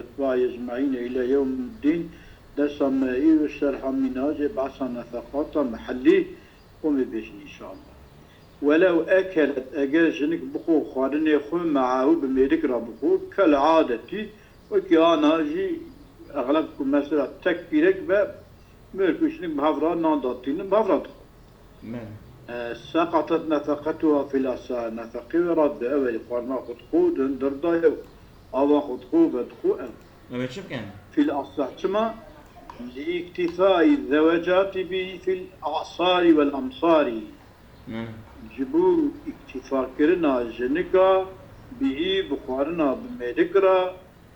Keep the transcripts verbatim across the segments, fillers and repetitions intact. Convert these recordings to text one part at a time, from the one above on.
etbaî ecmaîn îlâ yewmîddîn. Dersa me îro şerha mînacê behsa nefeqata mehellî, Qomê bêjin înşallah. Welew ekelet, eger jinik bixwe xwarinê xwe me'ahu bi mêrik re bixwe, kel adetî, wekî ana jî exleb ku mesela tek pîrek be, mêrik û jinik bi hev re nan datînin, bi hev re dixwe. E, seqatet nefeqetuha fil asa, nefeqê wê re di ew ê xwarina xwe dixwe, di hundir de ew ava xwe dixwe, vedixwe ew. Ew ê çi bikin? Fil asah çima? Li îktîfayî zewecatî bî fil asarî wel amsarî. Ji bo îktîfakirina jinika bihî bi xwarina bi mêrik re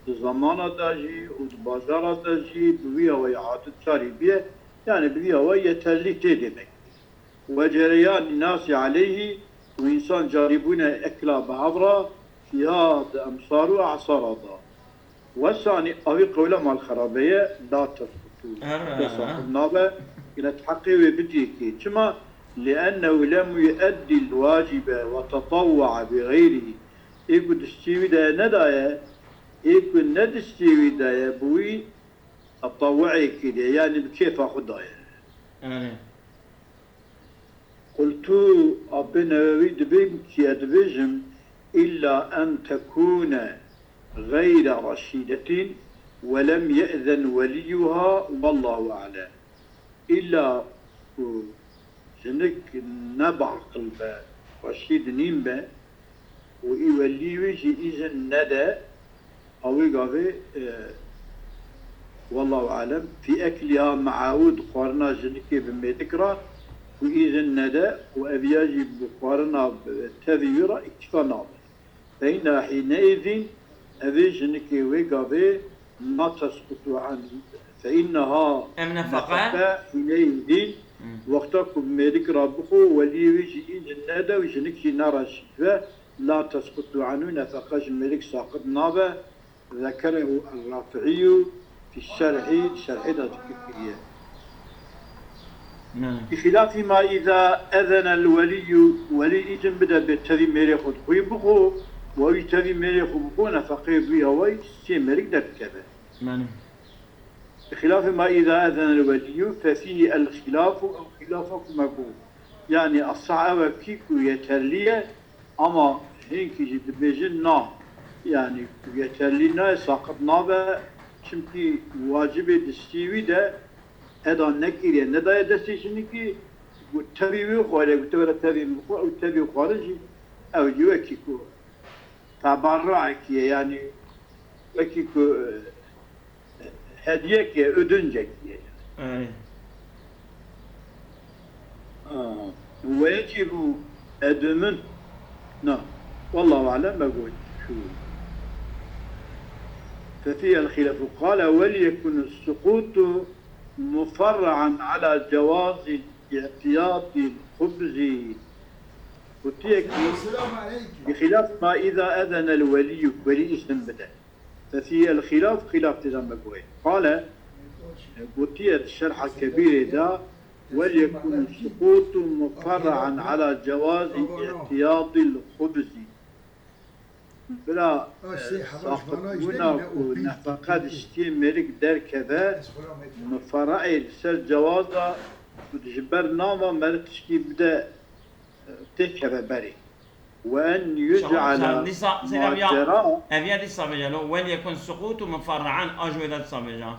di zamana de jî û di bajara de jî bi wî awayî adet carî bûye, yanî bi vî awayî yeterlî tê demek. Ve cereyanî nasî aleyhî û însan carîbûne ekla bi hev re fîha di emsar û esara de. Wesanî, avî qewla malxerabe ye, la tesqutu. Aha. Te saqit nabe, yine heqê wê bidiyekê. Çima? Li ennehu lem yueddî l-wacibe ve tetawwaa bi xeyrî. Ê ku distî wî de nedaye, ê ku ne distî wî de ye, bi wî tetawwuê kiriye, yanî bi kêfa xwe daye. Erê. Qultu, Apê Newewî dibê, kiye dibêjim, illa en tekûne xeyre reşîdetin ve lem ye'zen weliyuha, wallahu alem. Îlla ku jinik ne biaqil be, reşîd nîn be û î welî wî jî îzin nede, awê gavê, e, wallahu alem, fî ekliha me'ahu, di xwarina jinikê bi mêrik re ku îzin nede û ev ya jî bi xwarina bi tevî wî re îktîfa nabe. Feyna hîneîzîn, evê jinikê wê gavê la tesqutu an, feinneha Em nefeqe. Nefeqe hîneîzîn, Hmm. wexta ku bi mêrik re bixwe, weliyê wî jî îzin nede û jinik jî nereşîd be, la tesqutu anhu, nefeqe ji mêrik saqit nabe. Zekerehu er-Rafi'iyyu fi şerhî, şerhê de zikir kiriye. Ne. Bi xilafî ma îza ezene l-weliyyu, welî îzin bide bê tevî mêrê xwe dixwî bixwe, û wî tevî mêrê xwe bixwe, nefeqeyê bûya wî sê mêrik derdikeve. Mane. Bi xilafî ma îza ezene l-weliyyu, fe fîhî el-xilafu, ew xilafa ku me got. Yanî, esah ew e kî ku yeterlî ye, Ama hinkî jî dibêjin na, yanî yeterlî nayê, saqit nabe, çimkî wacibê distî wî de eda nekiriye, nedaye destê jinikî, got tevî wî xware, got te were tevî min xwe, ew tevî xwarin jî, ew jî wekî ku tebarruekî ye, yanî wekî ku hediyekê, ödüncekê. Erê. Ha. Ve yecibu edümün. Na. Wallahu alem, me got şu. Fe fîhel xilafu. Qale, "Wel yekun sukutu mufarra'an ala cewazil i'tiyadil hubzi." Gotiye ki, "Bi xilaf ma iza ezenel weliyyu." Welî îzin bide. Fe fîhî el-xilaf, xilaf tê de me goyê. Qale, gotiye di şerha kebîrê de, "Wel yekûnu sukutu muferra'an ala cewazî îtiyadil xubzî." Bira, e, saqitbûna ku nefeqe diştiyê mêrik derkeve, muferraê li ser cewaza ku ji ber nava meriv tişkî bide, e, têkeve berê. Ve en yuc'ala macera. Ev ya dîsa bêje lo, "Wel yekun sukutu mufarra'an", a ji wê de dîsa bêje.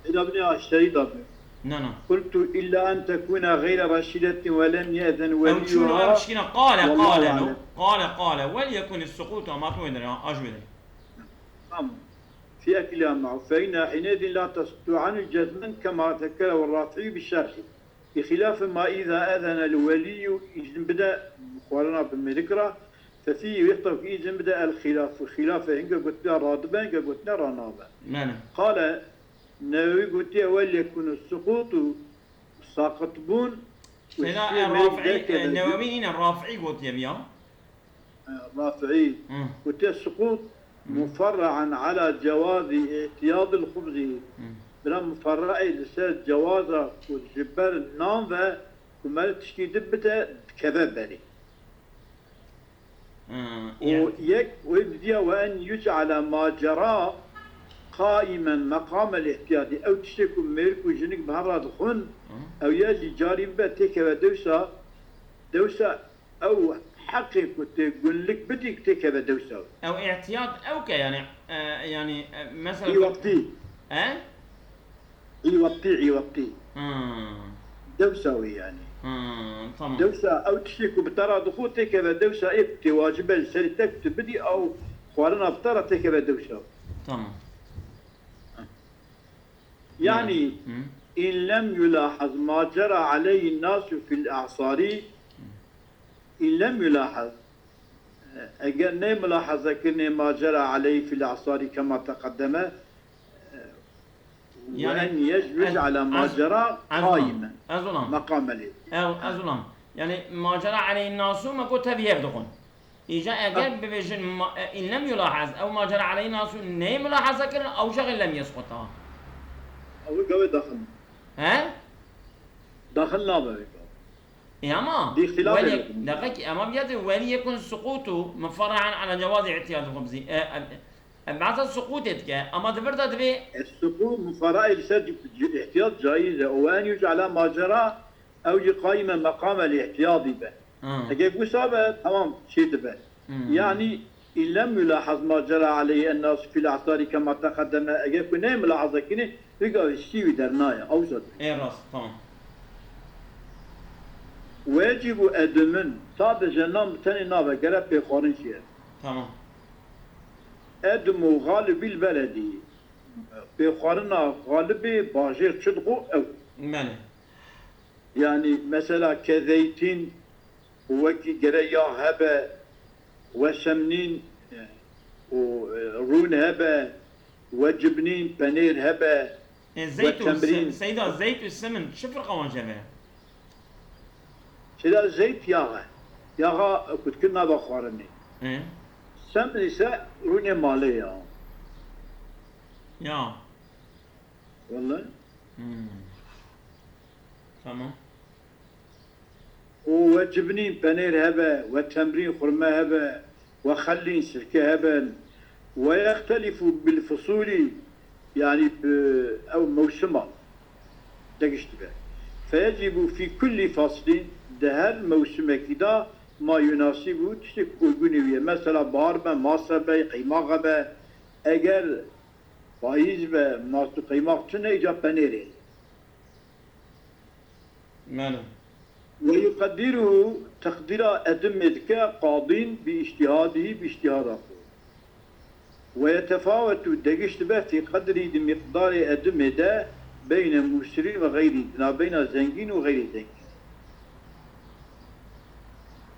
Êda binê aşterî da bi. Na, na. Qultu illa en tekuna gayre reşidetin ve lem ye'zen weliyuha. Ew çûn a pişkîne, qale, qale lo. Qale, qale. "Wel yekun sukutu", ama tu wê de, a ji wê de. Tamam. Fi ekliha ma'u. Fe inna hinedin la tasqutu anhu cezmen kema zekere ve Rafi'i bi şerhi. Bi xilafî ma îza ezene li welî û îzin bide xwarina bi mêrik re, fe fî wexta ku îzin bide el xilaf, xilafê hinge gotiya radibe, hinge gotiya ranabe. Mene. Qale Newewî gotiye, "Wel yekûnu sukutu", saqitbûn û Seyda şiyê e mêrik Rafi'î, derkeve e, Newewî nîne, Rafi'î gotiye viya. Rafi'î, Hı. Gotiye, "Sukût Hı. muferra'an ala cewazî îtiyadil xubzî." Hı. Bira muferra'ê li ser cewaza ku ji ber nan ve ku meriv tişkî di bide dikeve berê. Û yek wê didiya we en yuc'ala ma cera qaimen meqamel ihtiyadî. Ew tiştê ku mêrik û jinik bi hev re dixwin, ew ya jî carî bibe têkeve dewsa, dewsa ew heqê ku tê gunlik bidî têkeve dewsa. Ew îhtiyat ew ke yani, e, yani, e, mesela Î wextî. He? Î wextî, î wextî. Hmm. Dewsa wê yani. Hmm, tamam. Dewsa ew tiştê ku bi te re dixwe têkeve dewsa ê tê wacibe li serî te ku tu bidî ew xwarina bi te re têkeve dewsa. Tamam. Yani, Hmm. in lem yulahiz ma cera aleyhi nasu fil a'sari, in lem yulahiz, eger neymilahaza kirinê ma cera aleyhi fil a'sari kema teqeddeme, Yani, en yec-, ez, yec'ala ma ez, cera ez ulam, qaimen. Ez ulam. Meqamelê. Ew, ez ulam. Yani, ma cera aleyhi nasu me got tevî hev dixwin. Îca eger Ha. bibêjin ma, e, in lem yulahiz, ew ma cera aleyhi nasu neymilahaza kirin, ew jexê lem yesquta. Ew gavê daxil. He? Daxil nabe wê gavê. E, ama Dî îxtilafê welî, yok. Deqekî, ama biyatê welî yekun suqutu mufarri'an ala cewazî ihtiyadil xubzî. E, e, e, ba'za suqutê dike, ama di vir de divê E, suqû mufarraê li ser c-, c-, ihtiyat caiz e. O en yuc'ala ma cera, ew jî qayîme meqame li ihtiyadî be. Ha. Heke wisa be, tamam, çê dibe. Hmm. Yani, in lem yulahaz ma cera aleyhi ennas fil a'sari kema teqeddeme, eger ku neyê milahaza kirinê, vê gavê şî wî dernaye, ew zat. Ê rast, tamam. Wecibu edimîn, sadece nam bi tenê nabe, gere pêxwarin jî ye. Tamam. Edimu xalibil beledî, pêxwarina xalibê bajêr çi dixwe ew. Belê. Yani, mesela, ke zeytîn, wekî gere ya hebe, we semnîn, e, û, e, rûn hebe, we cibnîn, penêr hebe, Ê, we zeyt û temrîn. Se-, Seyda, zeyt û semin çi firqa wan ji hev e? Seyda, zeyt yax e. Yaxa ku dikin nava xwarinê. Ê? Semin ise rûnê malê ya. Ya. Wele. Hmm. Tamam. Û we cibnîn, penêr hebe, we temrîn, xurme hebe, we xellîn, sirke hebe. Ve yextelifu bil fusulî, yani bi ew mewsima degiş dibe. Feyecibu fî kullî faslîn, di her mewsimekî de ma yunasibu, tiştê ku uygunî wî ye. Mesela bahar be, mas hebe, qeymax hebe. Eger payîz be, mas û qeymax tune, îca penêrê. Melo. Ve yuqeddiruhu, teqdîra edimê dike, qadîn bi îctihadihî, bi îctihada xwe. Ve yetefawetu, degiş dibe, fî qedrî, di miqdarê edimê de, beyne musirîn ve xeyrî, di navbeyna zengîn û xeyrî zengîn.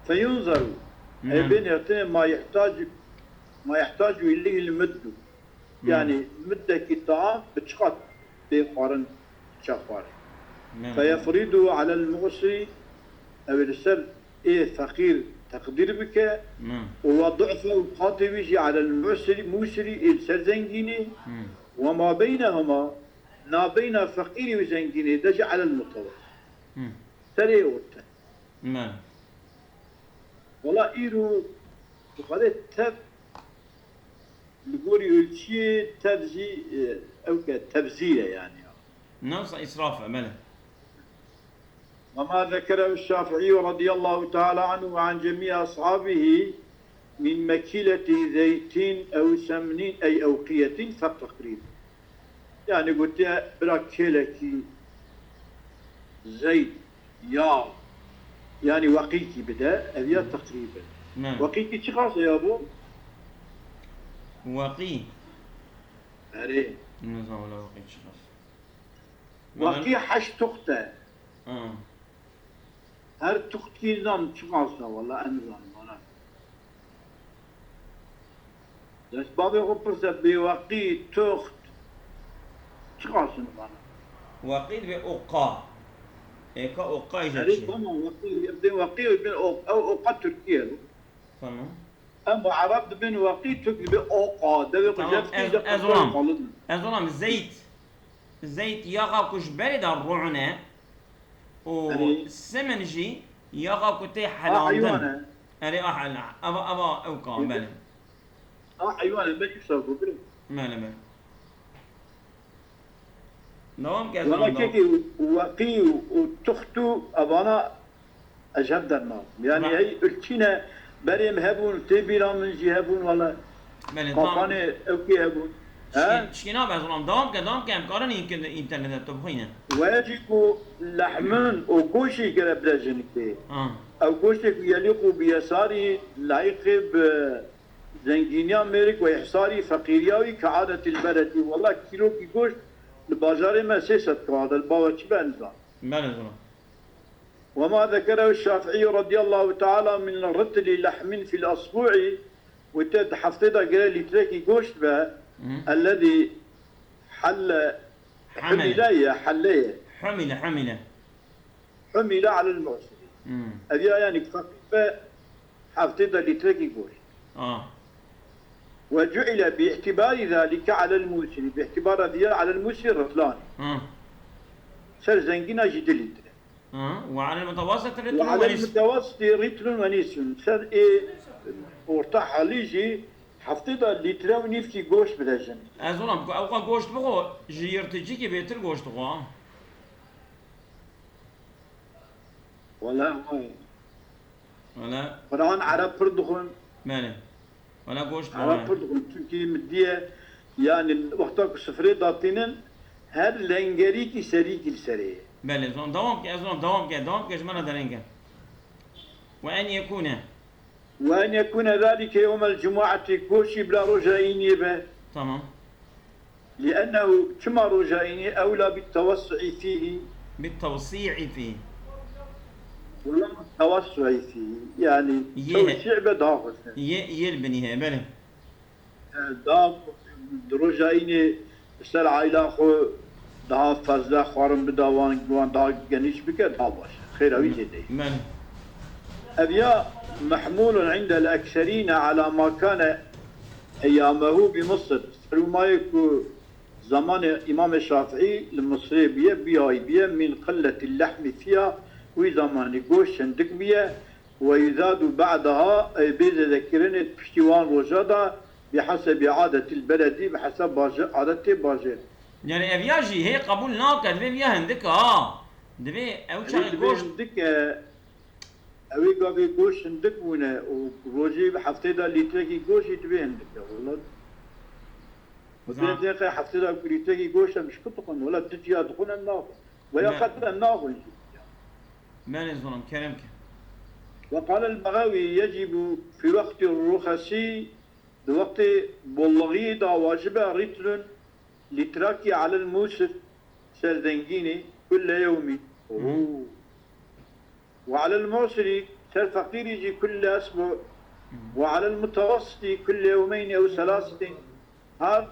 Feyunzaru, Melo. Ê bên hêtin ma yehtacu, ma yehtacu ileyhil muddu. Hmm. Yani middekî taam bi çiqas bê xwarin çaxware. Hmm. Feyefridu alel mu'sirî, ew ê li ser ê feqîr teqdîr bike. Hmm. Û ve du'fe û qatê wî jî alel mu'sirî, musirî ê li ser zengînê. Hmm. Ve ma beynehuma, nabeyna feqîrî û zengînê de jî alel mutewessit. Hmm. Serê orte. Me. Wela îro bi xwedê tev Li gorî ölçiyê tev jî, e, ew ke tebzîr e yani. Newsa israf e, belê. Ve ma zekerehu Şafîî radiyallahu teala anhu ve an cemî ashabihi min mekîletî zeytîn ew semnîn ey ewqiyetin feteqrîb. Yani gotiye bira kêlekî zeyt, ya, yani weqîkî bide, ev ya teqrîb e. Ne. Weqîkî çiqas e ya bo? Weqî? Erê. Nizanim wela weqî çiqas. Weqî heşt tuxt e. Ha. Her tuxtkî nizanim çiqas e, wela ez nizanim, ana. Dest bavê xwe pirse, bêweqî, tuxt, çiqas in vana? Weqî dibê oqa. Êka oqa jî Erê, çi? Tamam, weqî, dibê weqî, dibê o-, ew oqa Tirkî ye. Tamam. Em Ereb dibên weqî, Tirk dibê oqa. Devê xwe Tamam, jefkî ez, de ez qirkol olam. Xalidin. Ez olam, zeyt. Zeyt yaxa ku ji berê de rûne û Erê. Simin jî yaxa ku tê Ha, helandin. Heywan e. Erê, ah, el, ava, ava, ew ka, belê. Ah, heywan, belkî şer bû, bilin. Belê, belê. Dewam ke, Wala Ezran, dewam. kekî weqî û tuxtû evana ez hev dernakim. Yani Bak. Hey ulçîne berêm hebûn, tê bîra min jî hebûn, wala Belê, tamam. qapanê ewkê hebûn. He? Şikî, şikî nabe, Ezran. Dewam ke, dewam ke. Em karin înke-, înternete tu bixwîne. Wejî ku lehmin û goşî gere bire jinikê. Ha. Ew goştê ku yelîqû bi yesarî, layiqê bi zengîniya mêrik we ihsarî, feqîriya wî ke adetil beledî. Wela kîlokî goşt li bajarê me sê sed kewade, li bawe çi be nizam. Belê, Ezran. وما ذكره الشافعي رضي الله تعالى من رطل لحم في الأسبوع, û te di heftê de gere lîtrekî goşt be, Hı. الذي حل Hamile. حمل ye, helle ye. Humile, humile. حمل على المعسر. Hmm. Ev ya yani fakir be heftê de lîtrekî goşt. Ah. وجعل باعتبار ذلك على الموسر, bi îtibara diya على الموسر رطلان. Ha. Ser zengîna jî du lître. Ha. Ve alel mutawassit Ve ritlun ve alel nisf. mutawassit ritlun ve nisfun. Ser ê orta halî jî heftê de lître û nîfkî goşt bide jin. Ez olam ku ewqa goşt bixwe, ji yirtîcîkî bêtir goşt dixwe. Wala, Wala, Quran Ereb pir dixwin. Belê. Wala goşt Ereb dixwe. Pir dixwin. Çünkü min diye, yani wexta ku sifrê datînin, her lengerîkî serîkî li serê ye. Belê, zon dewam ke, ez zon dewam ke, dewam ke, ji me re dereng e. Ve en yekune. Ve en yekune zalike yewmel cumuati, goşî bila roja îniyê be. Tamam. Liennehu, çima roja îniyê, ewla bit tewessu'i fîhî. Bit tewsi'i fî. Wala tewessu'i fîhî. Yani Yê. tewsî be daha xweş. Yê, yê li binî heye, belê. Daha di roja înê ser aîla xwe daha fezle xwarin bida wan, wan daha genîş bike daha baş. Xêra wî zêde ye. Belê. Ev ya mehmûlun indel ekserîne ala ma kane eyyamehu bi Misir. Serûmayê ku zamanê Îmamê Şafîî li Misrê bûye, biyayî bûye, min qilletil lehmi fiha, wî zamanî goşt hindik bûye, ve yuzadu ba'daha, ê bê zêdekirinê piştî wan roja de, bi hesebî adetil beledî, bi hesab bajê, adetê bajê. Yani ev ya jî hê qebûl nake, divê viya hindik ha. Divê ew Ew çaxê divê goşt. hindik e, ew ê gavê goşt hindik bûne û rojê bi heftê de lîtrekî goşt jî divê hindik e, wela. Zan- Divê heftê de ku lîtrekî goşt em ji ku dixwin, wela tu ciya dixwin em naxwin. Weya Ne. Qet em naxwin jî. Belê zonam, kerem ke. وقال البغوي يجب في وقت الرخص, di wextê bolixiyê de wacib e, ritlun, lîtrakî, alel musir, ser zengînê, kulle yewmî. Oo. Ve alel musirî, ser feqîrî jî kulle esbu. Ve alel mutawessitî kulle yewmeyni ew selasetin. Her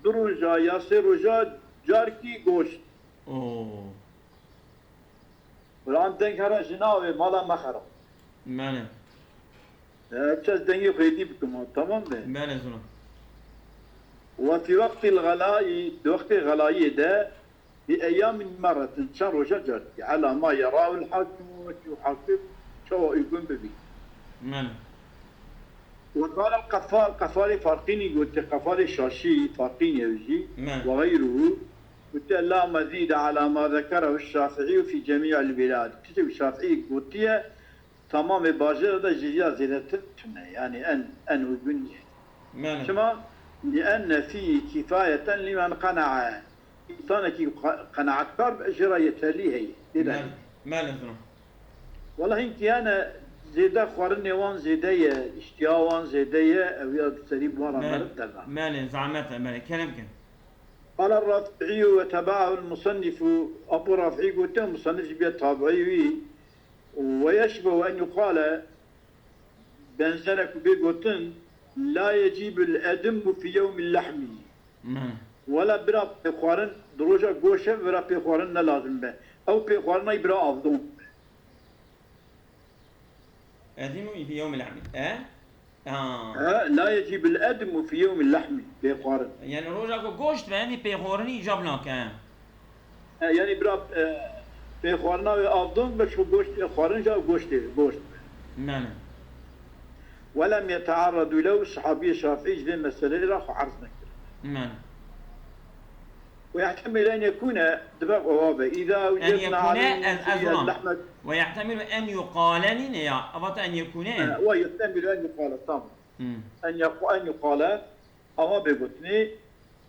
du roja ya sê roja carkî goşt. Oo. Quran deng here ji navê mala me xera. Belê. Ev çes dengê xwedî bikim ha, tamam be? Belê zonam. Ve fî wextî xelayî, di wextê xelayiyê de, bi eyamin merretin, çend roja carkî. Ela ma yerahu l-hakimu, wekî hakim çawa uygun bibî. Belê. Ve qala l-qefal, qefalê farqînî gote, qefalê şaşî, farqînî ew jî, Belê. ve xeyruhu, gote la mezîde ala ma zekerehu ş-Şafîî fî cemî'il bilad. Tiştê ku Şafîî gotiye, tamamê bajêra de ji ya zêdetir tune, yani en, en uygun niye. Belê. Çima? Lienne fî kifayeten limen qenae. Însanekî qe-, qenaetkar be, jê re yeterlî heye. Lê Belê. belê. Belê zonam. Wala hinkî hene zêde xwarinê wan zêde ye, îştiya wan zêde ye, ew ya serî bi wan re Belê. meriv derna. Belê, zehmet e, belê, kerem ke. Qala Rafi'î ve tebaehu l-musennifu, Apo Rafi'î gote, musennif jî biye tabi'î wî. Ve yeşbehu en yuqale, benzere ku bê gotin, la yecîbu l-edimmu fî yewmî l-lehmî. Belê. Wela bira pêxwarin, di roja goşe bira pêxwarin ne lazim be. Ew pêxwarina bira avdon be. Edimu fî yewmî l-lehmî. E? Ha. Ha, la yecîbu l-edimmu fî yewmî l-lehmî, pêxwarin. Yani roja ku goşt be, yani pêxwarinî îcab nake. Ha, yani bira, e, pêxwarina wê avdon be, ji xwe goşt, e, xwarin ja goştê, goşt be. Belê. ولم يتعرضوا له, sahabiyê Şafî ji vê meseleyê re xwe erz nekirine. Men. ويحتمل أن يكون, dibe ewa be, إذا En أوجبنا على yekûne ez ez الموسر olan. اللحم, Ve yehtemilu en yuqale nîne ya. Eva te en yekûne en. Ha, ويحتمل أن يقال, tamam. Hmm. En yaq-, en yuqale, ama bê gotinê,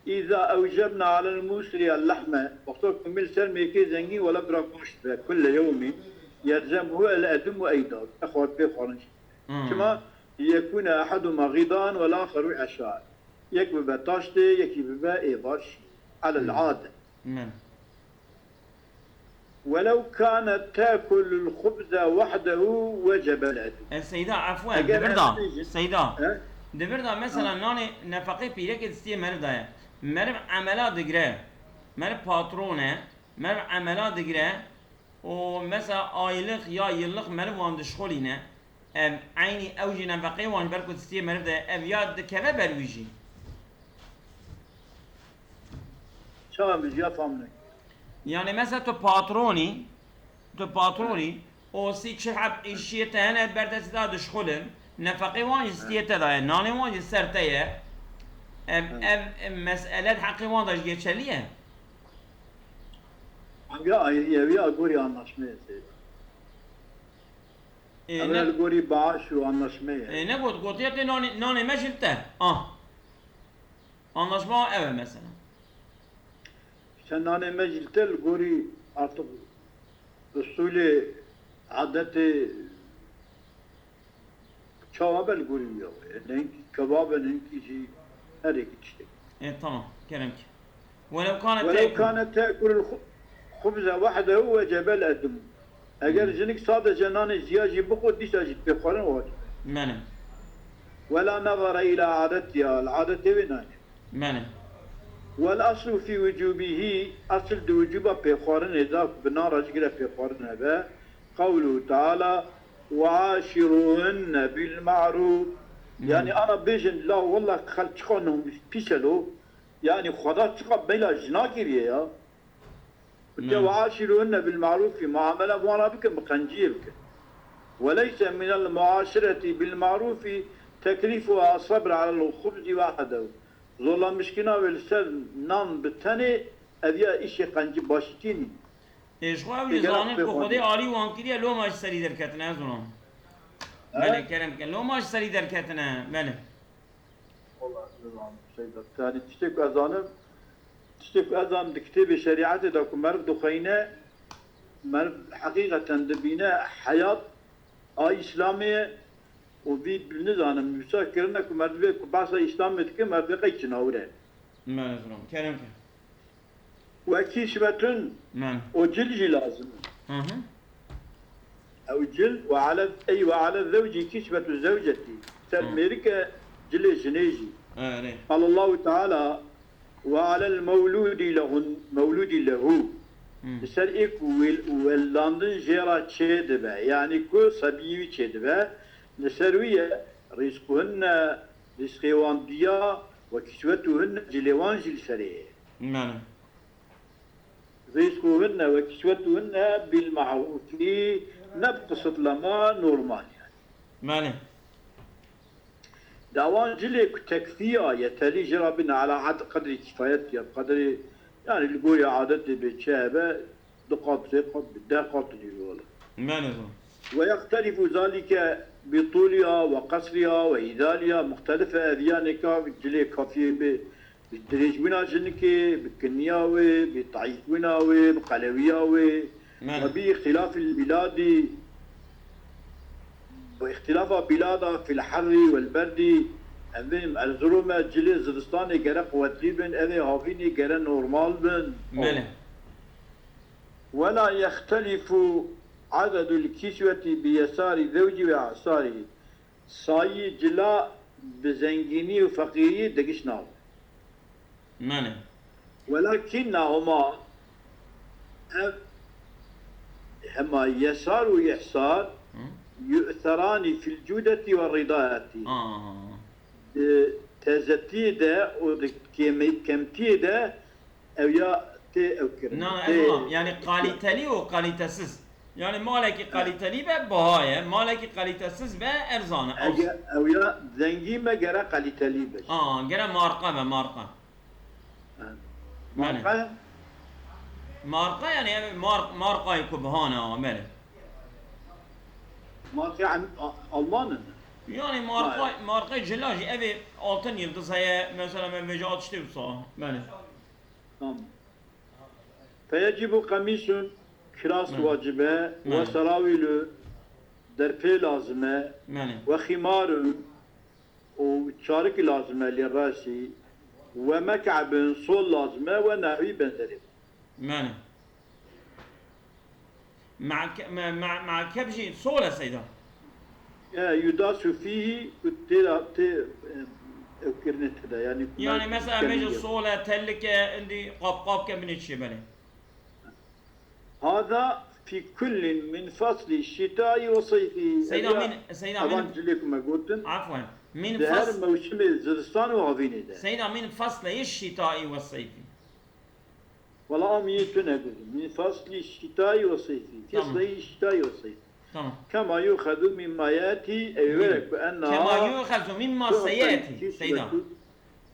إذا أوجبنا على الموسر اللحم, wexta ku min li ser mêkê zengîn wela bira goşt be, كل يوم يلزمه الأدم أيضا, xwar pê xwarin jî. Hmm. Çima? ليكون أحدهما غذاء والآخر عشاء. Yek bibe taştê, yekî bibe êvar jî. على العادة. Men. ولو كانت تأكل الخبز وحده وجب الأدم. E, Seyda, efwen, Eger di vir de, em bêjin- Seyda. He? Di vir de mesela nanê nefeqê pîrekê distiyê meriv de ye. Meriv emela digire. Meriv patron e. Meriv emela digire. Û mesela aylık ya yıllık meriv wan dişxulîne. Em eynî ew jî nefeqê wan ji ber ku distiyê meriv de ye. Ev ya dikeve ber wî jî. Çawa min ya fam nekin. Yani mesela tu patronî, tu patronî, o sî çi heb îşiyê te hene ber destê te dişxulin, nefeqê wan jî stiyê te daye, nanê wan jî ser te ye. Em, Hı. Ev, ev mesele di heqê wan de jî geçerli ye. Hangi ayrı evi agori anlaşma etseydi? E, Ama ne, agori bağış şu anlaşma ya. e, ne got, gotiye te nanê, nanê me jî li te. Ah. Anlaşma ev e mesela. Sen nanê me jî li te li gorî artık usulê, adetê çawa be li gorî wî ya. Hinkî kebab in, hinkî jî her êkî tiştek. E, tamam, kerem ki. Welev kane Welew kane te'kulul xu-, xubze wahdehu wecebel edm. Eger jinik sadece nanê ziya jî bixwe, dîsa jî pêxwarin wacib e. Mene. Wela nazara ila adetiha, li adetê wê nayê. Mene. Wel aslu fî wucûbîhî, esil di wucûba pêxwarinê de, bi nan re jî gire pêxwarin hebe, qewluhu teala, "Ve aşiruhunne bil ma'rûf." Yani ana bêjin, la wallah xelk çiqa namus pîs e lo, yani Xweda çiqa bela jina kiriye ya. Gotiye, "Ve aşiruhunne bil ma'rûfî", muamele bi wan re bikin, bi qenciyê bikin. "Ve leyse minel muaşireti bil ma'rûfî teklîfuha sabr alel xubzi wahdehu." Zorla mişkîna wê li ser nan bi tenê, ev ya îşê qencî başîtî nîn. Ê, ji xwe ew jî zanin ku Xwedê alî wan kiriye, loma ji serî derketine, ez zanim. Belê, kerem ke, loma ji serî derketine, belê. Wala, ez zanim, Seyda. Yani tiştê ku ez zanim, tiştê ku ez zanim di kitêbê şerîetê de ku meriv dixweyne, meriv heqîqeten dibîne heyat a Îslamê ye û vî nizanim wisa kirine ku merdivê ku behsa Îslamê dike, merdivê qey cinawir e. Mene zilam. Kerem ke. Wekî şibetun Men. O cil jî lazim e. Hı hı. Ew cil ve ale, ey ve ale zewcî kîşbetu zewcetî. Ser Hı. mêrike cilê jinê jî. Erê. Qal Allahu Teala ve alel mewlûdî lehun, mewlûdî lehu. Hı. Li ser ê ku wel-, welandin jê re çê dibe, yanî ku sebiyî wî çê dibe, li ser wî ye rîzquhunne, rîzqê wan diya, ve kiswetuhunne, cilê wan jî li serê ye. Mene. Rîzquhunne ve kiswetuhunne bil ma'rûfî, ne bi qisitlema, normal yani. Mene. Dawan cilê ku tekfiya yeterlî ji re bin ala had qedrî kifayet ya, qedrî yani li gorî adetê bê çi hebe, du qat, sê qat, bi deh qat lîro wala. Mene zan. Ve yextelifu zalike bi tûliha ve qesriha ve îdaliha muxtelife, ev yanê ka cilê kafiyê bi Bi dirêjbûna jinikê, bi kiniya wê, bi teîfbûna wê, bi qelewiya wê, Mene. Ve bi îxtilafil bîladî, bi îxtilafa bîlada fil herrî wel berdî, em bêjin Erzurum e, cilê zivistanê gere quwetlî bin, ev ê havînê gere normal bin. Mene. Wela yextelifu adedul kîswetî bi yesarî zewcî ve asarî. Sayî cila bi zengînî û feqîrî digiş nav. Mene. Welakinnahuma, ev hema yesar û îhsar Hı. yu'seranî fil cûdetî ve rîdayetî. Aa. Di tezetiyê de û di kême-, kemtiyê de ew ya tê ew kirin. Na, Tê ez yani kaliteli û kalitesiz. Yani malekî kalîtelî be, biha ye. Malekî kalîtesiz be, erzan e. Eger ew ya zengîn be, gere kalîtelî be. Aa, gere marka be, marka. Belê. Marka? Marka yani ev mar-, markayê ku biha ne, belê. Marka Am-, A-, Alman in. Yani marka, marka cila jî, ev ê Altın Yıldız heye, mesela me vêca tiştê wisa. Belê. Tamam. Feyecibu qemîsun, kiras wacib e, we serawîlu, derpê lazim e, we ximarun, û çarik lazim e lê resî, we mek'ebun, sol lazim e, we nehwî benzerê. Mane. Ma'ke-, ma-, ma-, ma'keb jî sol e seyda. E, yudasu fîhî, ku tê ra, tê, e, ew kirine tê de, yani, Yani mesela mecê sol e, telik e, indî qap qap ke binê çê belê. Hada fî kullin min faslî şîtayî we seyfî. Seyda min, seyda min. Evan cilê ku me gotin. Afwen. Min fas- Di her mewsimê zivistan û havînê de. Seyda min fasleyî şîtayî we seyfî. Wela am yê tune gotin. Min faslî şîtayî we seyfî. Tamam. Fasleyî şîtayî we seyfî. Tamam. Kema yuxedu mimma yetî, ev ê were ku enna. Kema yuxezu mimma seyetî. Seyda.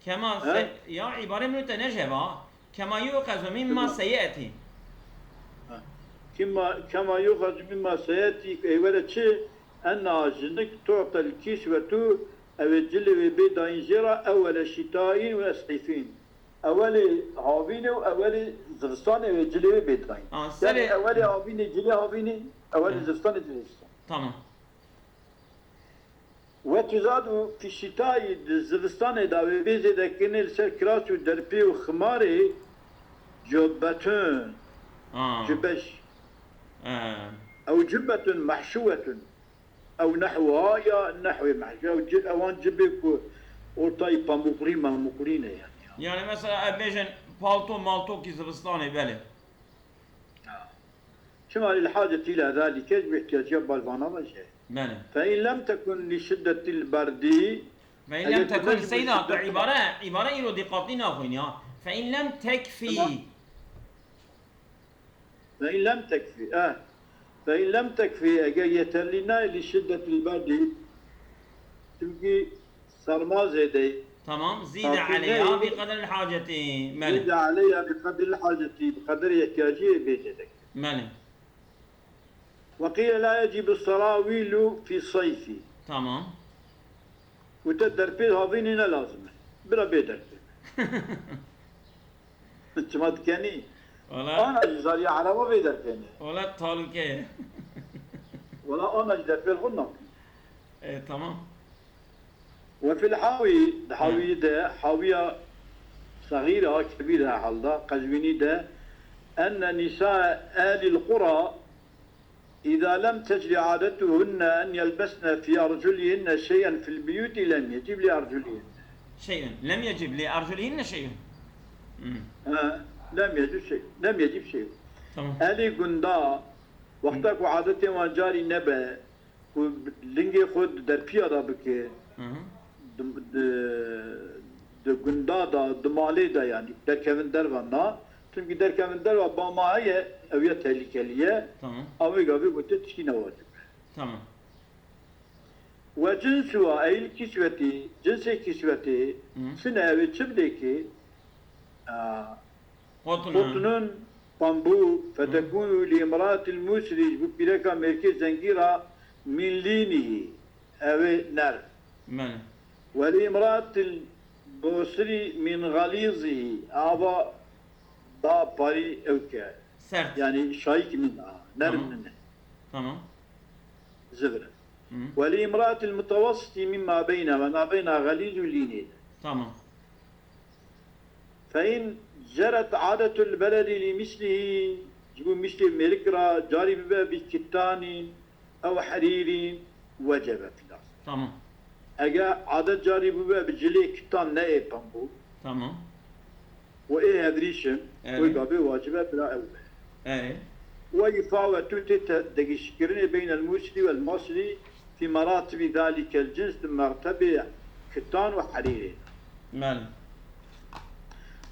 Kema se-, ya îbarê min te nejeva. Kema yuxezu mimma seyetî. Ha. Kema, kema yuxezu mimma seyetî, ê were çi? Enna jinik tu'tel kîsvetu, ew ê cilê wê bê dayîn jê re, ewwele şîtayîn we seyfîn. Ewelê havînê û ewelê zivistanê wê cilê wê bê dayîn. Aa, Yani serê ewelê havînê cilê havînê, ewelê zivistanê cilê zivistanê. Tamam. We tuzad û fî şîtayî di zivistanê de wê bê zêdekirinê li ser kiras û derpê û ximarê cubbetun. Aa. Cübeş. Ee. Ew cubbetun mehşuwetun. Ew nehwa ya nehwê mehşu. Ew ci-, ewan cibê ku ortayî pamukrî mamukrî ne yani. Yani mesela ev bêjin palto maltokî zivistanê belê. Ha. Çima lil hacetî ila zalike, ji bo ihtiyaciya balvana ve jî. Belê. Fe in lem tekun li şiddetil berdî. Fe in lem tekun, seyda, tu îbare, îbare îro diqatlî naxwînî ha. Fe in lem tekfî. Tamam. Fe in lem tekfî, eh. Fe in lem tekfî, eger yeterlî nayê li şiddetil berdî, çimkî serma zêde ye. Tamam, zîde aleyha bi qederil hacetî. Belê. Zîde aleyha bi qederil hacetî, bi qederê ihtiyaciyê bê zêde. Belê. Ve qîle la yecîbu serawîlu fî seyfî. Tamam. Gote derpê havînê ne lazim e. Bira bê derpê. Çima dikenî? Wala. Ana jî zariya ereba vê derpêne. Wala talûke ye. Wala ana jî derpê xwe nakin. E, tamam. Ve fil hawî, di hawî de, hawiya saxîr ha, kebîr ha halda, Qezwînî de, enne nîsa ehlil qura, îza lem tecri adetuhunne en yelbesne fî erculihinne şey'en fil biyûtî lem yecib li erculihinne. Şey'un. Lem yecib li erculihinne şey'un. Hmm. Ha, lem yecib şey, lem yecib şey. Tamam. Ehlî gunda, wexta ku adetê wan carî nebe, ku lingê xwe di derpiya de bike, Hı hı. di, di, di gunda de, di malê de, yani derkevin derve na. Çimkî derkevin derve ba ma heye, ew ya tehlikelî ye. Tamam. Ew ê gavê gote tiştî ne wacib e. Tamam. Ve cinsuha, eyl kisvetî, cinsê kisvetê, Hı. çi ne ew ê çi bidê ki, a, Qutnun. Qutnun, pambû, fetekûnu li imraatil musrî, ji bo pîreka mêrkê zengî ra, min lînihî, ew ê nerm. Belê. Ve li imraatil musrî min xalîzihî, ava da parî ew ke. Sert. Yani şayîk nin a, nerm Tamam. nin e. Tamam. Zivir e. Hı. Ve li imraatil mutawasitî mimma beyne ve nabeyna xalîz û lînê. Tamam. Fe in ceret adetul beledi li mislihî, ji bo mislê mêrik ra carî bibe bi kitanî ew herîrî wecebe fî lafzî. Tamam. Eger adet carî bibe bi cilê kitan ne ê pembû. Tamam. Û ê hevrîşim, Evet. wê gavê wacibe bira ew be. Evet. Ve yufawetu tê te-, degişkirinê beynel musrî wel masrî fî meratibî zalîkel cins di mertebê kitan û herîrê. Belê.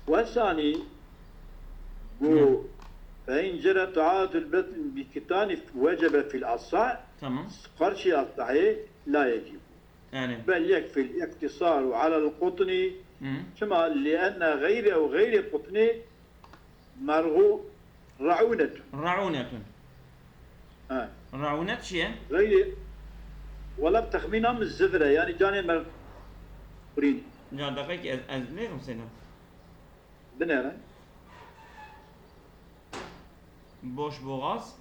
Wesanî ku Hı. فإن جرت عادة البطن بكتان وجب في الأصح. Tamam. Qarşî asahê la yecib. Yani. بل يكفي الاقتصار على القطن. Hı. Çima? لأن غير أو غير قطن مرغو رعونة. Raunetun. Ha. Raunet çi ye? Gayri, wala bi texmîna min zivir e, yani canê me qurîn. Ya deqek ez, ez nêxim seyda. Binêre. Boş boğaz,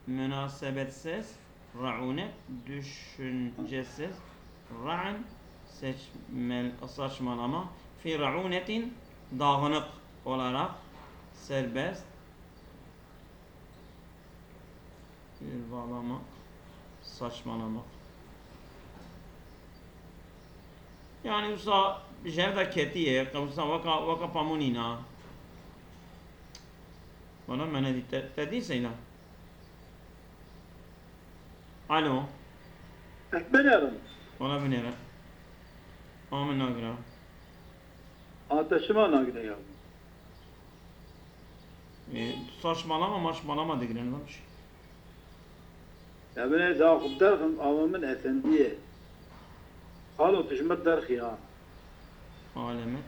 münasebetsiz, raunet, düşüncesiz, ra'n, seçmel-, saçmalama, fi raunetin, dağınık olarak, serbest, irvalamak, saçmalamak. Yani wisa jev de ketiye, wisa weka, weka pamû nîna. Bana me nedî te, te dî seyda. Alo. Binêrin. Wala binêre. Ama min nagire. A te çima nagire ya? E, saçmalama, maçmalama digirin, lan. Ya binê da xwe derxim, ama min efendiye. Xalo, tu ji min derxî ha. Alemet.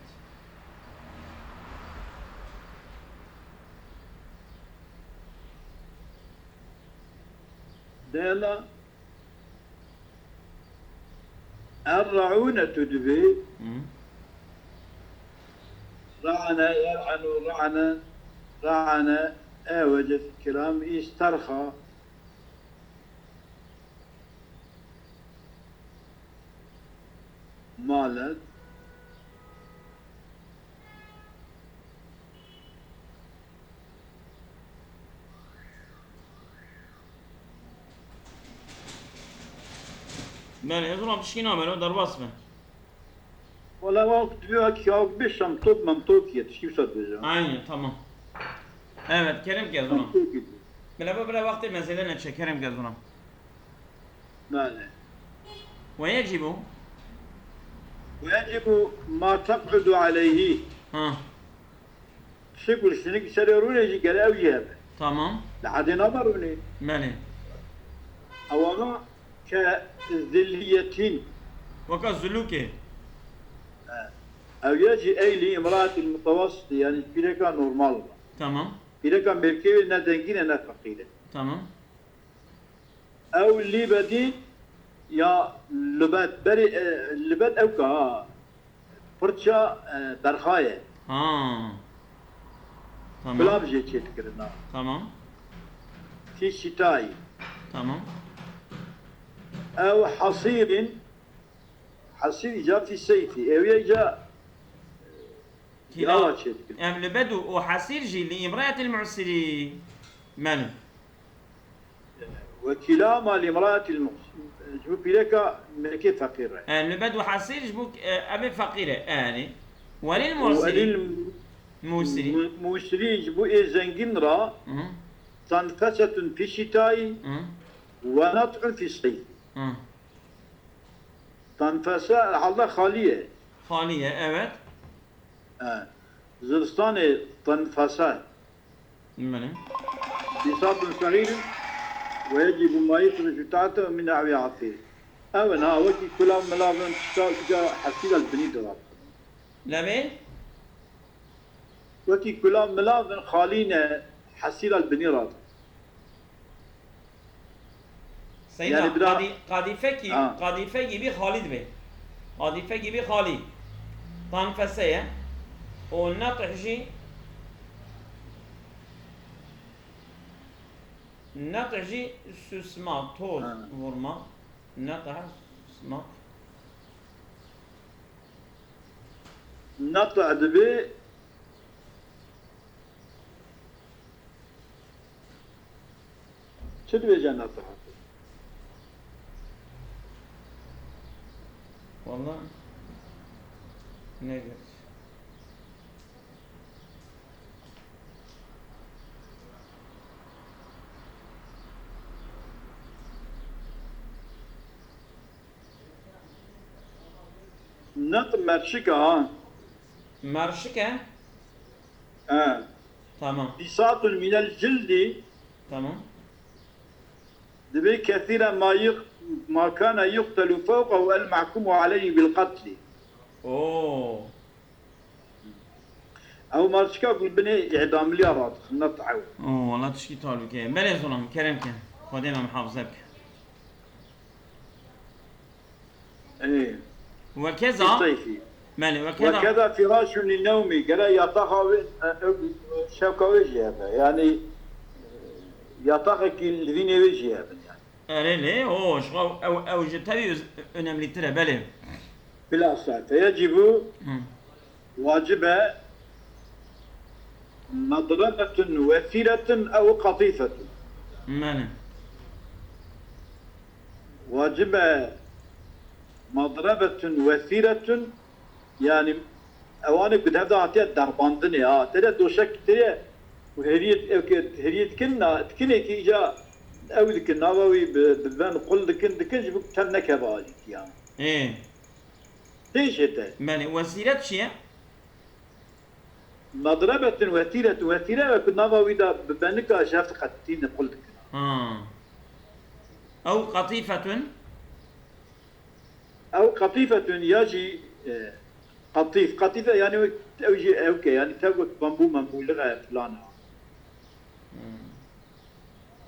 Dela. Er-re'ûnetu dibê. Hı. Re'ane, yer'enu, re'ne, re'ane, e wecet kilam îsterxa. Malet. Belê, ez wan tişkî nabe, lo derbas be. Wala wan divê wek ya bê şemtok memtok ye, tişkî wisa dibêje. Aynen, tamam. Evet, kerem ke ez wan. Şemtok ye. Bila, bila, bila, wextê me zêde neçe, kerem ke ez wan. Belê. Ve yecibu. Ve yecibu ma teq'udu aleyhi. Ha. Tiştê ku li şinik serê rûnê jî gere ew jî hebe. Tamam. Li edê nabe rûnê. Belê. Ewana ke zilliyetin. Weka zulûkê. He. Ew ya jî ey li imraetil mutewasitî, yani pîreka normal be. Tamam. Pîreka mêrkê wê ne zengîn e ne feqîr e. Tamam. Ew lîbedî ya lubed, berê, e, lubed ew ka ha. Pirça, e, berxa ye. Ha. Tamam. Kulav jê çêdikirina. Tamam. Fî şîtayî. Tamam. Ew hasîrîn, hasîr îca fî seyfî. Ew ye îca Kîla-, Kîla-, ev li bed û, û hesîr jî li îmraetil mu'sirî. Belê. Ve kîlama li îmraetil mu'sirî. Ji bo pîreka mêrkê feqîr e. E, li bed û hesîr ji bo, e, evê feqîr e. Enê. Welil mu'sirî. Welil mu-, Musirî. Mu-, musirî ji bo ê zengîn ra. Hı. Tanfesetun fî şîtayî. Hı. Ve nat'un fî seyf. Hı. Tanfese li halda xalî ye. Xalî ye, evet. E, zivistanê tenfese. Belê. Bisatun segîr ve yecîbu ma yexrucu tahte min e'wî asîr. Ew in ha, wekî kulav milav in, tişta, tişta hesîra li binî dirat. Levê? Wekî kulav milav in, xalî ne, hesîra li binî radin. Seyda, yani bira- qadî-, qadîfe kî, ha. Qadîfe gibi xalî dibe. Qadîfe gibi xalî. Tanfese ye. O natih jî, natih jî susma, toz vurma. Ha. Natih susma. Natih dibe. Çi dibêje nefehat? Walla ne gerek. Nat merşik e ha. Merşik e? He. Tamam. بساط من الجلد Tamam. دبي كثيرا ما يق... ما كان يقتل فوقه المحكوم عليه بالقتل. Oo. Ew marçika gul binê îdamliya radixin, ne taew. Oo, wala tişkî talûke. Belê zonam, kerem ke. Xwedê me muhafaza bike. Ê, Wekeza, Seyfî. Belê, wekeza. وكذا فراش للنوم, gere yataxa wê, e, ew, şewka wê jî hebe. Yani, e, yataxekî li vînê wê jî hebin yani. Erê lê, o, ji xwe ew, ew ji tevî öz-, önemlîtir e, belê. Bilhassa, فيجب, Hı. wacib e, مضربة وثيرة أو قطيفة. Belê. Wacib e مضربة وثيرة, yani ewanê ku dev de hatiye derbandinê, ha, têde doşek têye û heriyê, ew ke heriyê dikin, na, dikinê ki îca ew dikin, nava wî bi, bi ben qul dikin, dikin ji bo tem nekeve alî ya. Ê, Tê jê te. Belê, wesîret çi ye? مضربة وثيرة, wesîre ew ku nava wî de bi benika ji hev diqetîne, qul dikin. Ha. Ew qatîfetun. Ew qatîfetun ya jî, e, qatîf. Qatîfe yani ew, ew jî ew ke, yani tev wek bambû mambû lixe filan e.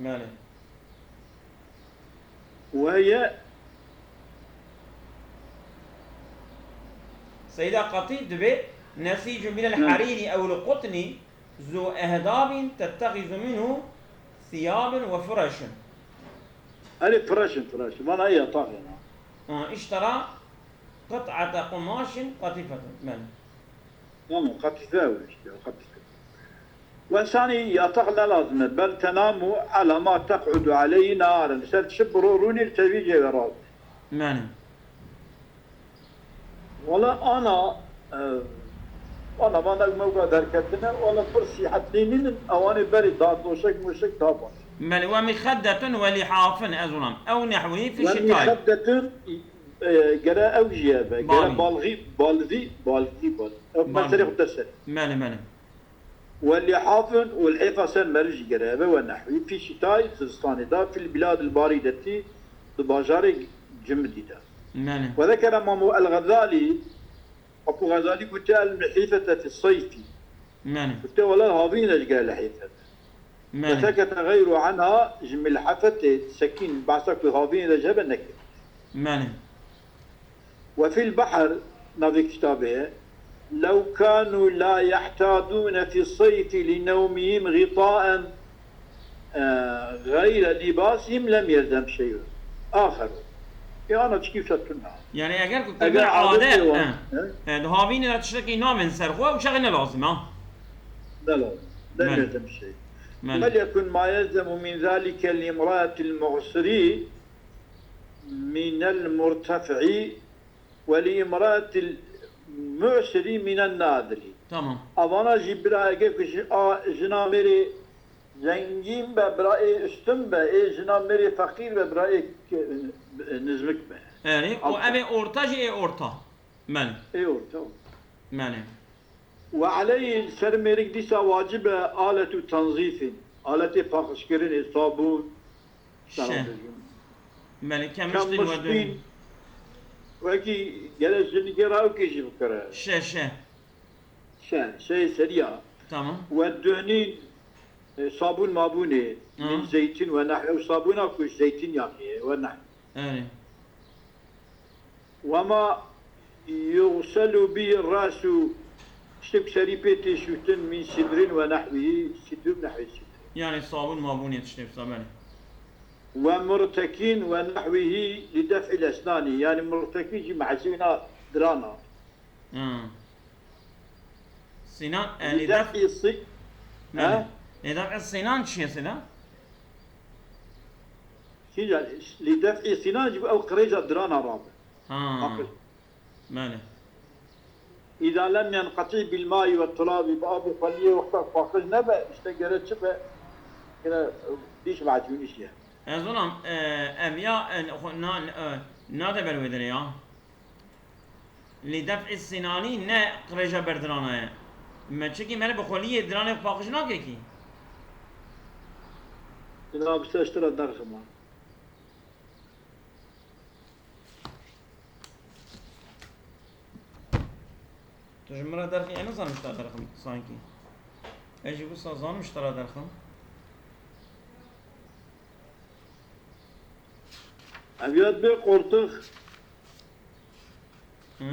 Belê. وهي Seyda qatîf dibê nesîcu min el harîrî ew el qutnî zu ehdabin tettexizu minhu thiyaben ve furaşen. Erê firaşin, firaşin. Vana ya taxê na. Ha, iştera qit'ate qumaşin qatîfeten. Belê. Tamam, qatîfe ew işte, qatîfe. Ve sanî yatak ne lazim e. Bel tenamu ala ma teq'udu aleyhi naharen. Ser çi biro rûnî li tevî cê ve razî. Belê. Wala ana, e, ana vana mewga derketine, wala pir sîhetlî nînin, ewanê berî da doşek moşek da baş. Belê, ve mixeddetun ve lihafin ez ulam. Ew nehwî Ve fişi tay. mixeddetun, e, gere ew jî hebe, gere Balî. Balgî, balvî, balgî, balî. Ew Balî. meselê xwe derser. Belê, belê. Ve lihafin û lihêfa ser meriv jî gere hebe, ve nehwî fî şitay zivistanê de, fil biladil barîdetî, di bajarê cimidî de. Belê. Ve zekere Mamu el Xezalî, Abu Xezalî gote el mihîfete fi seyfî. Belê. Gote wela havîn de ji gere lihêfet. Ve Belê. sekete xeyru anha, ji milhefetê sekîn, behsa ku havînê de ji hebe nekir. Belê. Ve fil behr, navê kitabê ye. Lew kanu la yehtadûne fi seyfi li newmihim ğitaen, e, gayre libasihim lem yelzem şey'un. Axer. E, ana çikî wisa tune. Yani eger ku Eger kevir ade, adetê wan, he. he? E, di havînê de tiştekî namin ser xwe û çaxê ne lazim ha. Ne lazim. Lem Belê. yelzem şey. Belê. Bel yekun ma yelzemu min zalike li imraetil mu'siri minel murtef'i ve li imraetil mu'siri minen nazili. Tamam. Avana jî bira ege ku ji, a, jina mêrê zengîn be, bira ê üstün be, ê jina mêrê feqîr be, bira ê k-, nizmik be. Erê, û Alta. Ev ê orta jî ê orta. Belê. Ê orta. Belê. Ve aleyh, ser mêrik dîsa wacib e aletu tenzîfin. Aletê paqijkirinê, sabûn, Şe. Belê, kemiştin ve Kemiştin. dönün. Wekî gere jinikê re ew kê jî bikire. Şe, şe. Şe, şeyê seriya. Tamam. Ve dönün, e, sabûn mabûnê, Hı. Min zeytin ve nehwi. Ew sabûna ku ji zeytin yanî ye, ve nehwi. Erê. Ve ma yuxselu bihi rasu, tiştê ku serî pê tê şûtin, min sidrin ve nehwihi, sidrin nehwi sidrin. Yani sabûn mabûnê tiştê wisa, belê. Ve murtekin ve nehwihi li def'il esnani. Yani murtekin jî mehzûna dirana. Ha. Sinan, e, Li li def-, def'i si-, belê. ha? Li def'i sinan çi ye sinan? Sinan, li def'i sinan jî ew qirêja dirana rabe. Ha. Paqij. Belê. Îza lem yenqetî bil maî ve turabi, bi av û xweliyê wexta paqij nebe, işte gere çi be, gere dîş macûnî şiye. Ez onam, e, ev ya, e, xwe na, e, nade ber wê derê ya. Li def'i sinanî ne qirêja berdirana ye. Me çekî mere bi xweliyê diranê xwe paqij nake kî? Ina bi ser ji te re derxima. Tu ji min re derxî, ez nizanim ji te re derxim sankî. Ez jî wisa zanim ji te re derxim. Ev ya dibê qoltix. Hı?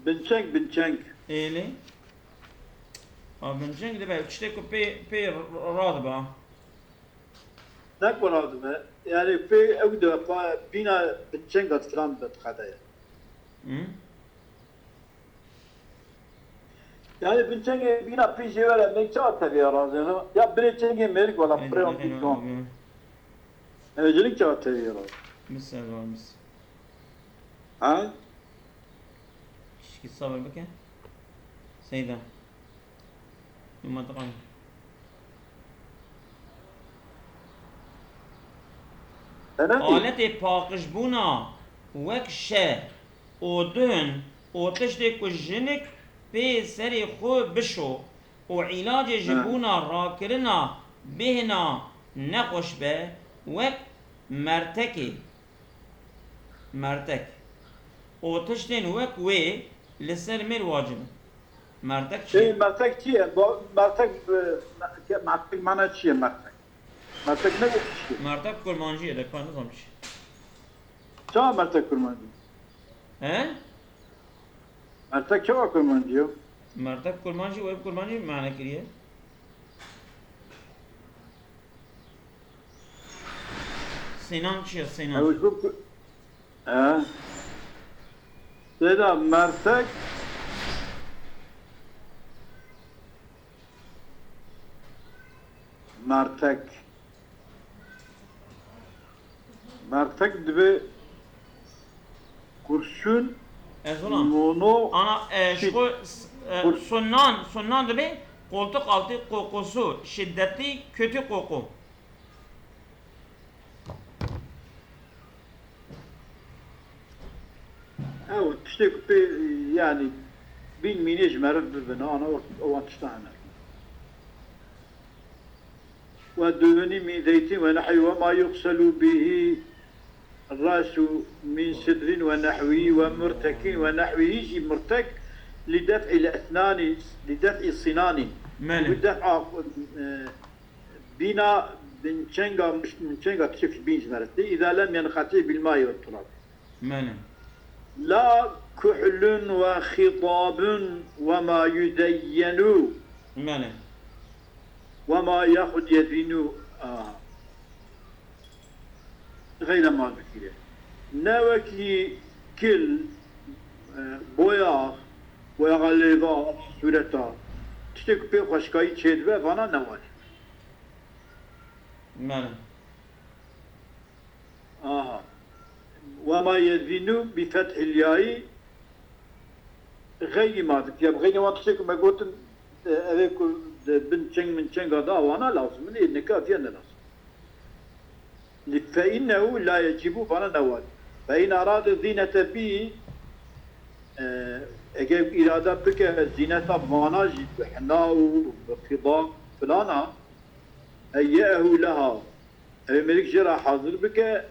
Binçeng, binçeng. Êlê. A binçeng dibe, tiştê ku pê, pê r-, r-, radibe. Ne ku radibe. Yani pê ew dibe, pa-, bîna binçenga filan dibe, dixede ye. Hı? Yani binçengê bîna pî jê were, me ça tevî razê ne? Ya binê çengê mêrik wala, Êlê, pirê wan êlê, pî êlê, wan. Êlê. Ev jinik ça tevî razê. Mis, ev wan, mis. Ha? Tişkî sabir bike. Seyda. Hûn mentiqan. Eretî. Aletê paqijbûna wek şe, odun û tiştê ku jinik pê serê xwe bişo û îlacê ji He. bûna rakirina bêhna nexweş be, wek mertekê. Mertek. Û tiştên wek wê li ser mêr wacib in. Mertek çi Ê, ye? Mertek çi ye? Bo-, mertek, e, me-, mertek mana çi ye mertek? Mertek ne wek çi ye? Mertek kurmancî ye, de ka nizam çi. Çawa mertek kurmancî? He? Mertek çawa kurmancî yo? Mertek kurmancî, wê bi kurmancî mane kiriye. Sinan çi ye, Sinan? Ew ji bo ku-, he? Seyda mertek. Mertek. Mertek dibe kurşun, Ez ona. mono, Ana, e, şi-, şi-, e, kur- sunnan, sunnan dibe koltuk altı kokusu, şiddetli kötü koku. Ew tiştê ku pê, yani, bîn mînê ji meriv bibin, ana o, ewan tişta hene. Ve duhuni min zeytin ve nehwi ve ma yuxselu bihi rasu min sidrin ve nehwihi ve murtekin ve nehwihi jî murtek li def'il esnani, li def'i sinani. Mele. Bu def'a, e, Bîna binçenga, binçenga tişt bîn ji me re tê. Îza lem yenxetî bil maî ve turab. Mele. La kuhlun ve xidabun ve ma yuzeyyenu. Mele. Ve ma yaxud yezînu. Aha. Xeyre ma bikire. Ne wekî kil, e, boyax, boyaxa lêva, sûreta. Tiştê ku pê xweşikayî çêdibe, vana ne wanî. Mele. Aha. Ve ma yezînu bi fethil yayî xeyrî mazik. Ya bi xeyrî wan tiştê ku me gotin, e, ev ê ku di bin çeng min çenga da wana lazim in, ê nika viya ne lazim. Li fe innehu la yecîbu vana ne wanî. Fe in arade zînete bî, e, eger îrada bike zîneta vana jî bi hina û bi qîda filana, Heyye'ehu leha. Ew ê mêrik jê re hazir bike,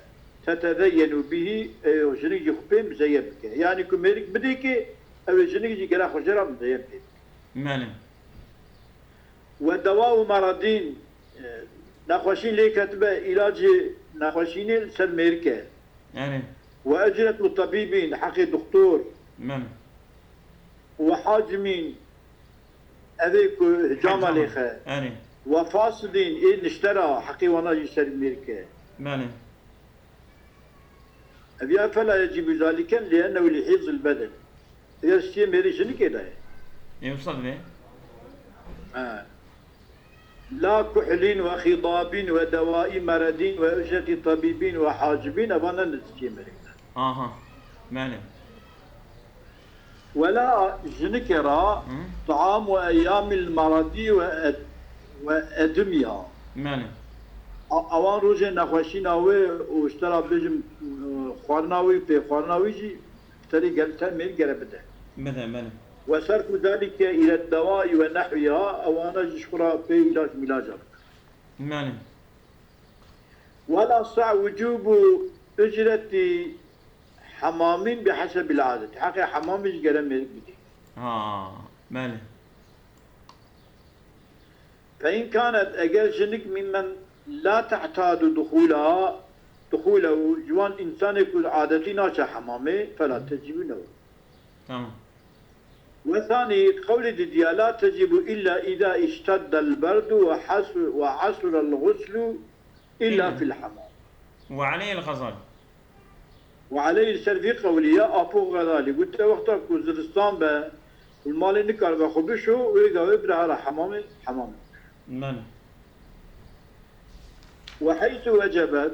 tetezeyyenu bihî, ew ê jinik jî xwe pê mizeyyen bike. Yanî ku mêrik bidêkê, ew ê jinik jî gere xwe jê re mizeyyen pê bike. Mele. Ve dewa'u meradîn, e, nexweşîn lê ketibe, îlacê nexweşînê li ser mêrik e. Erê. Ve ecretu tebîbîn, heqê doktor. Mele. Ve hacimîn, ev ê ku hicama Hicama. lêxe. Erê. Ve fasidîn, ê nişte ra, heqê wana jî ser mêrik e. Mele. Ev ya fela yecîbu zalike li ennehu li hîzil beden. Ev ya stiyê mêrê jinikê de ye. Ê wisa dibe? He. La kuhlin ve xidabin ve dewai meredin ve ücreti tabibin ve hacibin, evan ne nizikê mêrik ne. Aha. Mele. Wela jinikê ra Hı. taam ve eyyamil meradi ve ed-, ve edimya. Mele. A-, awan rojê nexweşîna wê û ji te ra bêjim, e, xwarina wî, pê xwarina wî jî terê gel-, ter mêr gere bide. Bide, mele. وصرف ذلك إلى الدواء ونحوها، ewana jî ji xwe re pê îlac mîlaca bike. Belê. والأصح وجوب أجرة حمام بحسب العادة. Heqê hemamê jî gere mêrik bidê. Ha, belê. فإن كانت، eger jinik ممن لا تعتاد دخولها، دخوله، ji wan însanê ku adetî naçe hemamê, فلا تجب له. Tamam. وثاني، qewlê didiya لا تجب إلا إذا اشتد البرد وحس-، وعسر الغسل إلا إلا. في الحمام. وعليه الغزال. وعليه السر vî qewlî ya Apo Xezalî gote wexta ku zivistan be û li malê nikaribe xwe bişo, wê gavê bire here hemamê, hemamê. Belê. وحيث وجبت،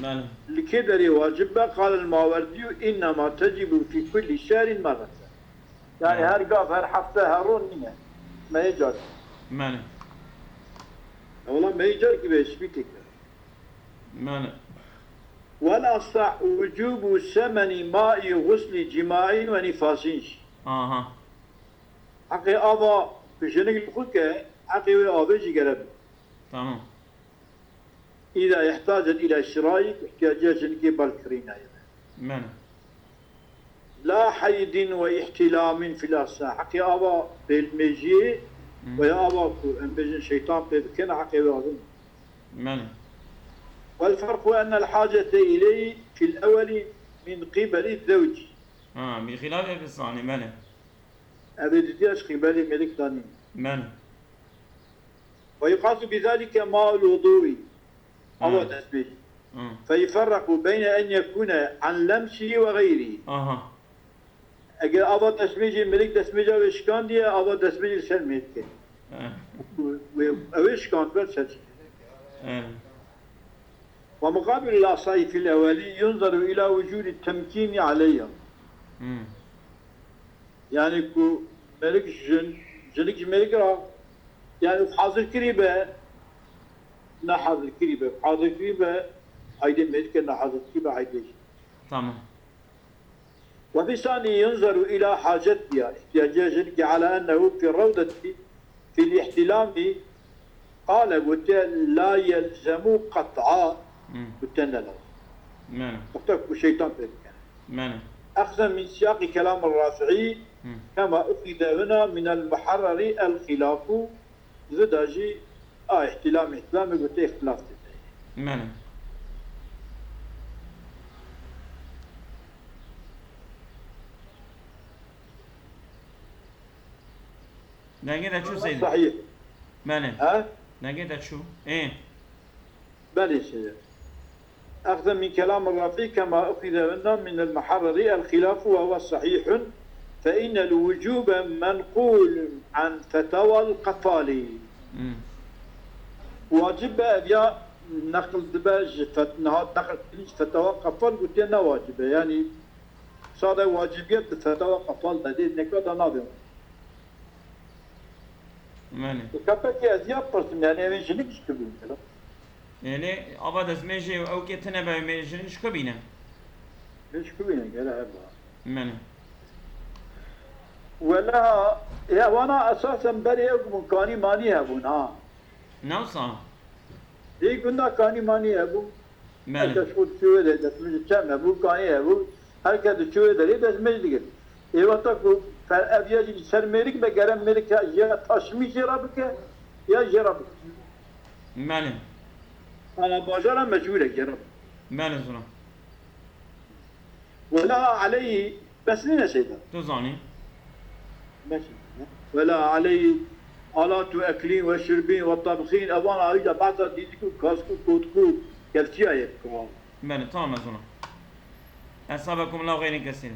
Belê. li kê derê wacib be, قال الماوردي إنما تجب في كل شهر مرة. Yani Evet. her gav, her hefte, her roj nîne. Meyê car. Belê. Wala meyê car ki be spî têke. Belê. والأصح وجوب ثمن ماء غسل جماع ونفاس. Aha. Heqê ava ku jinik li xwe ke, heqê wê avê jî gere be. Tamam. إذا احتاجت إلى شراء، ihtiyaciya jinikê bar kirîna ye. Belê. لا حيض واحتلام في الأصح. Heqê ava pêlmêjiyê Hı. veya ava ku em bêjin şeytan pê bikene heqê wê avê. Belê. والفرق أن الحاجة إليه في الأول من قبل الزوج. Ha, بخلاف في الثاني, belê. Ev ê didiya ji qîbelê mêrik danîn. Belê. ويقاس بذلك ماء الوضوء. Ava Hı. destmêjî. Hı. فيفرق بين أن يكون عن لمسه وغيره. Aha. Eger ava destmêjê, mêrik destmêja wê şikandiye, ava destmêjê li ser mêrikê. Hı. Wê, ew ê şikand ber ser. Hı. ومقابل الأصح في الأول ينظر إلى وجود التمكين عليها. Hı. Yani ku mêrik jin, jinik ji mêrik re, yani hazir kirî be, ne hazir kirî be, hazir kirî be, haydê mêrike, ne hazir kirî be, haydê jin. Tamam. وفي الثاني ينظر إلى حاجتها، ihtiyaciya jinikê, على أنه في الروضة في الاحتلام قال, gote, لا يلزم قطعا, Hı. gote, ne lazim. Belê. Wexta ku şeytan pê bikene. Belê. أخذا من سياق كلام الرافعي Hı. كما أخذ هنا من المحرر الخلاف. Vida jî a ihtilam, ihtilamê gote îxtilaf tê de. Belê. Dengê te çû Seydi. Sahih. Belê. Ha? Dengê te çû. Ê. Belê Seydi. أخذا من كلام الرافعي كما أخذ منا من المحرري الخلاف وهو صحيح، فإن الوجوب منقول عن فتاوى القفالي. Hmm. Wacib be, ev ya neqil dibe ji fet-, niha neqil kirin ji fetawa Qefal, gotiye ne wacib e. Yani sade wacibiyet di fetawa Qefal de dê, neka de nabê. Belê. Û kepekê ez ya pirsim, yani evê jinik ji ku bîn kilo. Yanî ava destmêjê ew kê tine be, mê jinik ji ku bîne? Ji ku bîne, gere heba. Belê. Wela, ya wana esasen berê ew bûn, kanî manî hebûn ha. Ne wisa? Ê gunda kanî manî hebû. Her Belê. kes xwe diçû wê derê, destmêj çem hebû, kanî hebû. Her kes diçû wê derê destmêj digir. Ê wexta ku fer-, ev ya jî ser mêrik be, gere mêrik ya, ya taşmî jê re bike, ya jê re bike. Belê. Ana bajara mecbûr e jê re bike. Belê zûna. Wela aleyhî, bes nîne Seyda. Tu zanî. Bes nîne. Wela aleyhî alatu eklîn ve şirbîn ve tabxîn, evan ayrıca behsa dîdik û kask û kotku kevçiya yek kıvam. Belê, tamam e zûna. Esabekum Allah xeyrin kesîr.